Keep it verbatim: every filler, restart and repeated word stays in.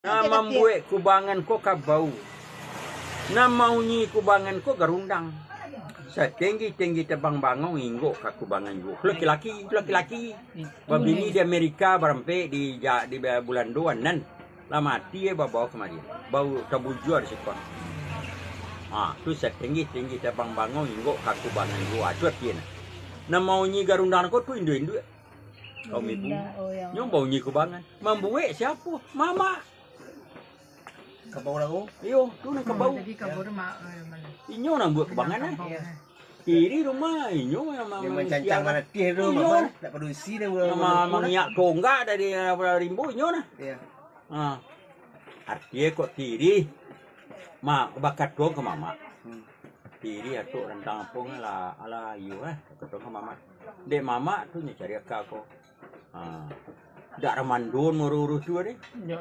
Nan mambuek kubangan ko kabau. Nan maunyi kubangan ko garundang. Satinggi-tinggi tabang bangau, inggok ka kubangan juo. Laki-laki, laki-laki. Babini di Amerika, barampek di Ja-, di Bulando, nan lah mati, eh, babao kamari. Bau tabujua di siko. Ha, tu satinggi-tinggi tabang bangau, inggok ka kubangan juo. Ha, tu artinyo. Nan maunyi garundang ko tu induak-induak. Kaum ibu. Nyo baunyi kubangan. Mambuek siapo? Mamak. Kabau lah ko. Iyo, tu nan kabau. Jadi kabau tu mak, eh, mana? Inyo nan buek kubangan, eh. Kabau, eh. Tiri rumah, inyo nan ma-, manusia. Dia mancancang manatih tu, inyo. Bapak, nak padusi dia, ma-, mangiak tonggak dari, eh, rimbo, inyo nah. Iyo. Ha. Artinyo kok tiri, mak, bakato ka mamak. Hmm. Tiri atok rantang apo lah, alah iyo, eh, bakato ka mamak. Dek mamak tu nyo cari aka ko. Ha. Dak ramandun urus-urus tu deh. Nyo.